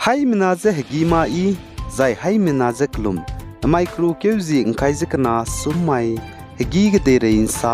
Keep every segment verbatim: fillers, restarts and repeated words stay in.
Haimena je hegî ma yi, zai haimena je kelum, namai keru keu zi ’ngkai ze kena sum mai, hegî kedeirei ’nsa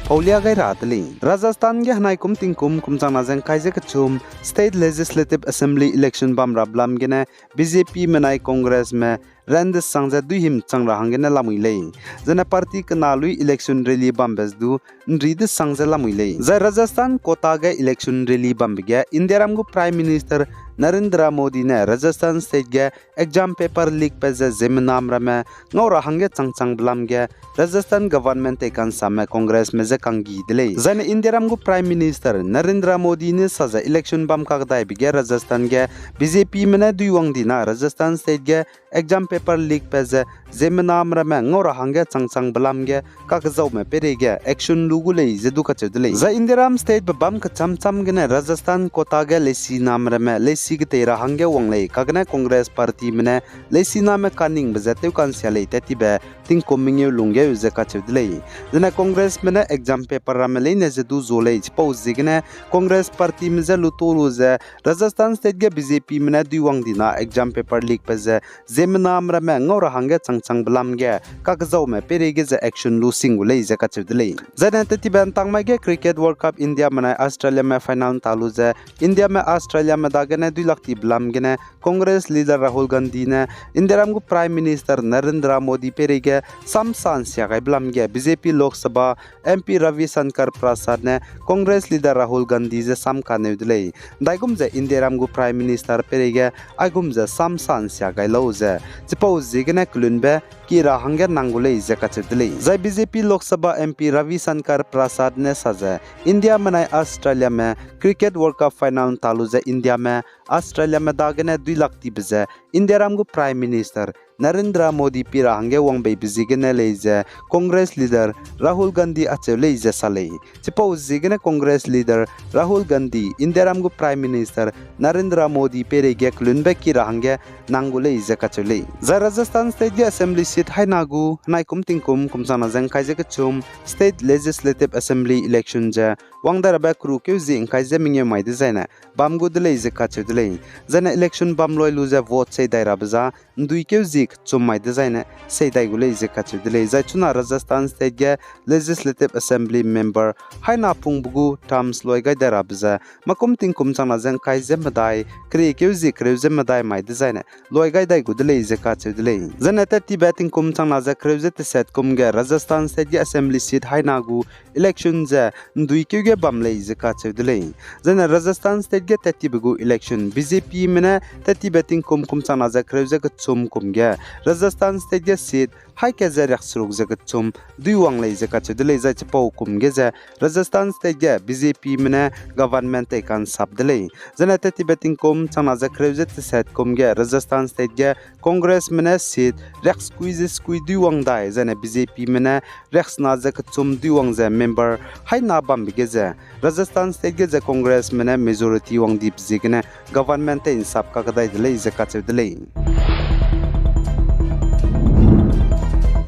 paulia gai ra de lei. Rajasthan ge henai kum tingkum kum changna ze ’ngkai ze kechum State Legislative Assembly election bam ra belam gene B J P menai Congressme ran desang ze duihim chang ra hanggene lamui lei. Zene party kena lui election rally bambe ze du ’nri desang ze lamui lei. Zai Rajasthan quota ge election rally bambe ge Indiaram gu Prime Minister Narendra Modi ne Rajasthan state ge exam paper leak pat ze ziemmename ramme ngau ra hangge chang-changbe lam ge Rajasthan government tei kansame Congressme je kanggi de lei. Zaine Indiaram gu Prime Minister Narendra Modi ne sa ze election bam kakdaibe ge Rajasthan ge B J Pme ne duiwang dina Rajasthan state ge exam paper leak pat ze ziemmename ramme ngau ra hangge chang-changbe lam ge kakezaume peireige action lu gu lei ze du kacheu de lei. Zai Indiaram state be bam kecham-cham gene Rajasthan quota ge leisiname ramme leisi ketei ra hangge wang lei, kagene Congress partyme ne leisiname kaningbe ze tewkansia lei tat tibe tingkum mengeu lunggeu ze kacheu de lei. Zene Congressme ne exam paper ramme leine ze du zu lei, chipau ziegene Congress partyme je luto lu ze Rajasthan state ge B J Pme ne duiwang dina exam paper leak pat ze ziemmename ramme ngau ra hangge chang-changbe lam ge kakezaume peireige ze action lu sing gu lei ze kacheu de lei. Zaine tat tibe ’ntangmai ge Cricket World Cup Indiame nai Australiame final ’nta lu ze Indiame Australiame dagene duilak tibe lam gene Congress leader Rahul Gandhi ne Indiaram gu Prime Minister Narendra Modi peireige samsa ’nsia gaibe lam ge B J P Lok Sabha M P Ravi Shankar Prasad ne Congress leader Rahul Gandhi je sam kaneu de lei. ’Ndaigum ze Indiaram gu Prime Minister peireige aigum ze samsa ’nsia gai lau ze chipau ziegene kelunbe ki ra hangge nang gu lei ze kacheu de lei. Zai B J P Lok Sabha M P Ravi Shankar Prasad ne sa ze Indiame nai Australiame Cricket World Cup final ’nta lu ze Indiame Australiame dagene duilak tibe ze Indiaram gu Prime Minister Narendra Modi pi ra hangge wangbeibe ziegene lei ze Congress leader Rahul Gandhi acheu lei ze sa lei. Chipau ziegene Congress leader Rahul Gandhi Indiaram gu Prime Minister Narendra Modi peireige kelunbe ki ra hangge nang gu lei ze kacheu lei. Zai Rajasthan state ge assembly seat haina gu henai kum tingkum kum changna ze ’ngkai ze kechum State Legislative Assembly election ze wang dai rabe keru keu zi ’ngkai ze mengeu mai dezaine bam gu de lei ze kacheu de lei. Zaine election bam loi lu ze vote sei dai rabe za ’ndui keu zi kechum mai dezaine sei dai gu lei ze kacheu de lei. Zai chuna Rajasthan state ge Legislative Assembly member haina pungbe gu terms loi gai dai rabe ze makum tingkum changna ze ’ngkai ze medai, keri keu zi kereu ze medai mai dezaine loi gai dai gu de lei ze kacheu de lei. Zaine tat tibe tingkum changna ze kereu ze teset kum ge Rajasthan state ge assembly seat haina gu election ze ’ndui keu ge bam lei ze kacheu de lei. Zaine Rajasthan state ge tat tibe gu election B J Pme ne tat tibe tingkum kum changna ze kereu ze kechum kum ge Rajasthan state ge seat haî kat ze riakseruk ze kechum duiwang lei ze kacheu de lei. Zai chipau kum ge ze Rajasthan state ge B J Pme ne government tei kansap de lei. Zaine tat tibe tingkum changna ze kereu ze teset kum ge Rajasthan state ge Congressme ne seat riaksekui ze sekui duiwang dai, zaine B J Pme ne riaksena ze kechum duiwang ze member haina bambe ge ze Rajasthan state ge ze Congressme ne majority wang dibe ziegene government tei ’nsap kakdai de lei ze kacheu de lei.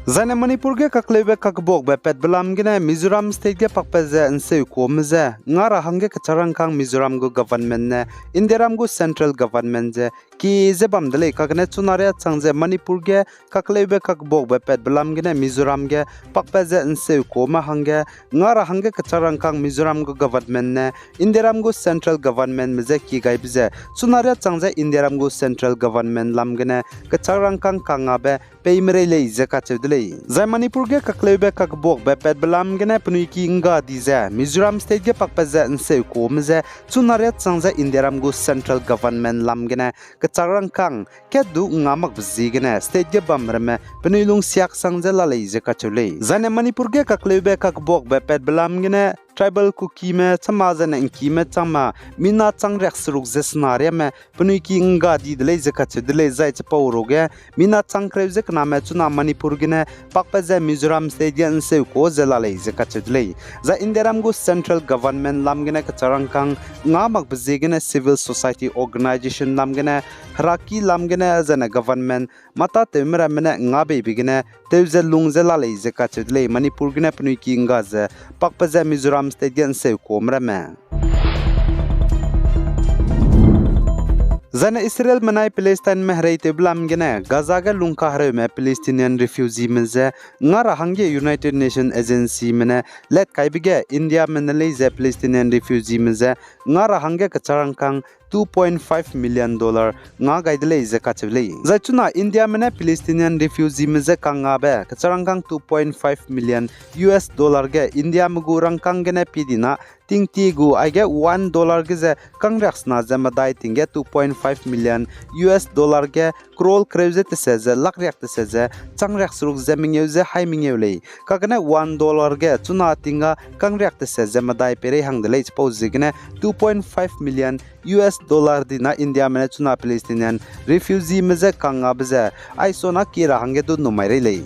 Zaine Manipur ge kakleube kakbuakbe patbe lam gene Mizoram state ge pakpat ze ’nseukuame je nga ra hangge kechak rangkâng Mizoram gu government ne Indiaram gu central government ze ki ze bam de lei, kagene chuna riâ chang ze Manipur ge kakleube kakbuakbe patbe lam gene Mizoram ge pakpat ze ’nseukuame hangge nga ra hangge kechak rangkâng Mizoram gu government ne Indiaram gu central governmentme je ki gaibe ze chuna riâ chang ze Indiaram gu central government lam gene kechak rangkâng kangabe pei merei lei ze kacheu de lei. Zai Manipur ge kakleube kakbuakbe patbe lam gene penui ki ’ngga di ze Mizoram state ge pakpat ze ’nseukuame je chuna riâ chang ze Indiaram gu central government lam gene kechak rangkâng kat du ’ngngâ makbe ziegene state ge bam ramme penui lungsiak sang ze la lei ze kacheu lei. Zaine Manipur ge kakleube kakbuakbe patbe lam gene tribal Kukime chama zaine ’ngkime chama mina chang riakseruk ze sena riame penui ki ’ngga di de lei ze kacheu de lei. Zai chipau ruge mina chang kereu ze kename chuna Manipur gene pakpat ze Mizoram state ge ’nseukuâ ze la lei ze kacheu de lei. Zai Indiaram gu central government lam gene kechak rangkâng ’ngngâ makbe ziegene civil society organisation lam gene, heraki lam gene, zaine government mâtatewme ramme ne ’ngngâ beibe gene tew ze lung ze la lei ze kacheu de lei. Manipur gene penui ki ’ngga ze pakpat ze Mizoram state ge ’nseukuâme ramme Zaine Israelme nai Palestine'me hereitewbe lam gene Gaza ge lungkahereume Palestinian refugeeme je nga ra hangge United Nations Agencyme ne letkaibe ge Indiame ne lei ze Palestinian refugeeme je nga ra hangge kecharangkâng two point five million dollar nga gai de lei ze kacheu lei. Zai chuna Indiame ne Palestinian refugeeme je kangngabe kecharangkâng two point five million U S dollar ge Indiame gu rangkâng gene pie di na tingtie gu aige one dollar ge ze kangriaksena ze medai ting ge two point five million U S dollar ge crore kereu ze tese ze lakriak tese ze changriakseruk ze mengeu ze haî mengeu lei. Kagene one dollar ge chuna ting ga kangriak tese ze medai peirei hang de lei. Chipau ziegene two point five million U S dollar di na Indiame ne chuna Palestinian refugeeme je kangngabe ze aisona ki ra hangge du numai rei lei.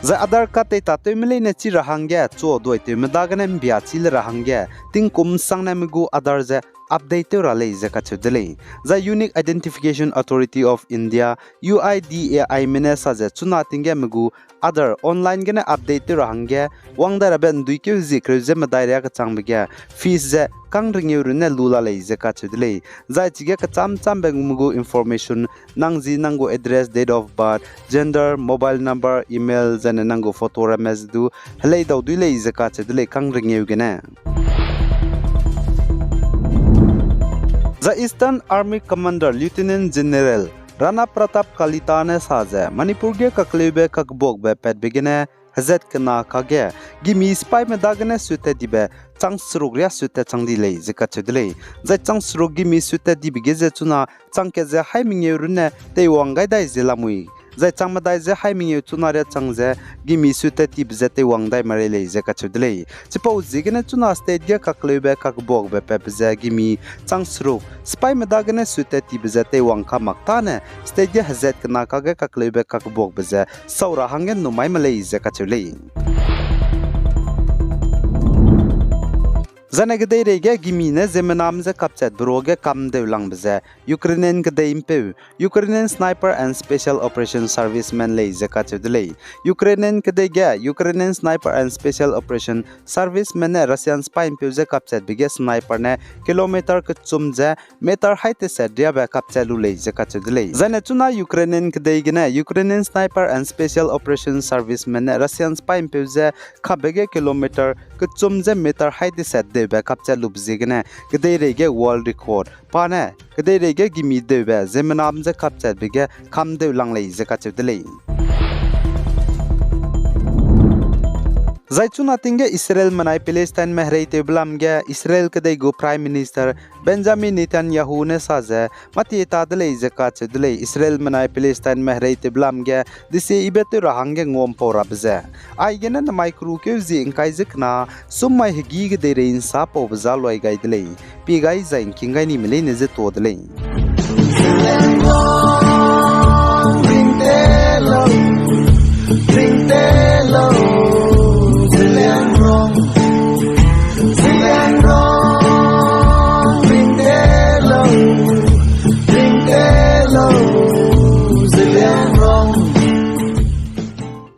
Zai Aadhaar card tei tatewme leine chi ra hangge chuaduaitewme dagene ’mbia chi le ra hangge tingkum sangne mi gu Aadhaar ze update tew ra lei ze kacheu de lei. Zai Unique Identification Authority of India, U I D A Ime ne sa ze chuna ting ge mi gu Aadhaar online gene update tew ra hangge wang dai rabe ’nduikeu zie kereu ze medai riakechangbe ge fees ze kang rengeu runne lu la lei ze kacheu de lei. Zai chige kechâm châmbe mi gu information, nang zi, nang gu address, date of birth, gender, mobile number, email, zaine nang gu photo ramme ze du heleidau dui lei ze kacheu de lei kang rengeu gene. Zai Eastern Army Commander Lieutenant General Rana Pratap Kalita ne sa ze Manipur ge kakleube kakbuakbe patbe gene hezat kena kage gimi sipaîme dagene sutat dibe chang seruk riâ sutat chang di lei ze kacheu de lei. Zai chang seruk gimi sutat dibe ge ze chuna chang kat ze haî mengeu runne teiwang gai dai ze lamui, zai chang medai ze haî mengeu chuna riâ chang ze gimi sutat dibe ze teiwang dai merei lei ze kacheu de lei. Chipau ziegene chuna state ge kakleube kakbuakbe patbe ze gimi chang seruk sipaîme dagene sutat dibe ze teiwang ka mak tâne state ge hezat kena kage kakleube kakbuakbe ze sau ra hangge numai me lei ze kacheu lei. Zaine kedeirei ge gimi ne ziemmename je kapchatbe ruage kamdeu langbe ze Ukrainian kedei ’mpeu, Ukrainian Sniper and Special Operation Servicemen lei ze kacheu de lei. Ukrainian kedei ge Ukrainian Sniper and Special Operation Servicemen ne Russian sipaî ’mpeu je kapchatbe ge sniper ne kilometer kechum ze meter haî teset riabe kapchat lu lei ze kacheu de lei. Zaine chuna Ukrainian kedei gene Ukrainian Sniper and Special Operation Servicemen ne Russian sipaî ’mpeu je kapbe ge kilometer kechum ze meter haî teset deube kapchat lube ziegene kedeirei ge world record pa ne kedeirei ge gimi deube ziemmename je kapchatbe ge kamdeu lang lei ze kacheu de lei. Zai chuna ting ge Israelme nai Palestine'me hereitewbe lam ge Israel kedei gu Prime Minister Benjamin Netanyahu ne sa ze mâtie ta de lei ze kacheu de lei. Israelme nai Palestine'me hereitewbe lam ge desie yibe tew ra hangge nguampau rabe ze aigene nemai kerukeu zie ’ngkai ze kena summai hegî kedeirei ’nsapaube za luai gai de lei. Pie gai zai ’ngking gai nime leine je tuâ de lei.